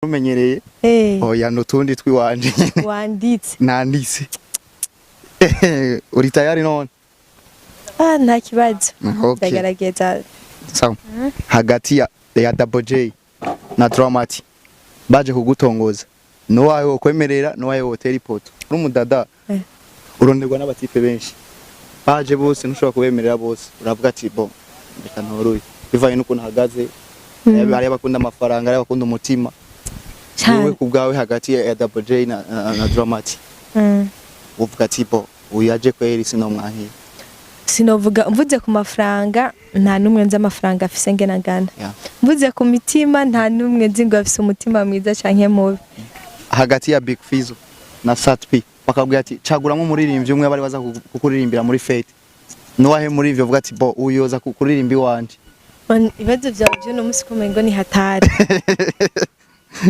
Umenyereye. Oya, nutundi twiwanje. Wanditse? Nanditse. Uri tayari none? Ah, nta kibazo. Okay. Ndagerageza. Sawa. Hagati ya Double J na Dramati baje kugutongoza, nuwawe wokwemerera, nuwawe wotera ipoto? Uri umudada, uronderwa n'abatipe benshi, baje bose ntushobora kubemerera bose. Uravuga ati: "Bon, reka ntoruye bivanye n'ukuntu ahagaze." Hari abakunda amafaranga, hari abakunda umutima. Cane. Wewe ku bwawe, hagati ya Double J na Dramati, uvuga ati: "Bon, uyu aje kweri sinomwankira"? Sinovuga. Mvuze ku mafaranga, nta n'umwe nzi amafaranga afise ngena ngana. Mvuze ku mitima, nta n'umwe nzi ngo afise umutima mwiza canke mubi. Hagati ya Big Fizzo na Sat-B, bakabwira ati: "Caguramwo umuririmbyi umwe bari baza kukuririmbira muri fête", nuwahe muri ivyo uvuga ati: "Bon, uyu yoza kuririmba iwanje"? Man, ibibazo vyawe vy'uno musi kumengo ni hatari.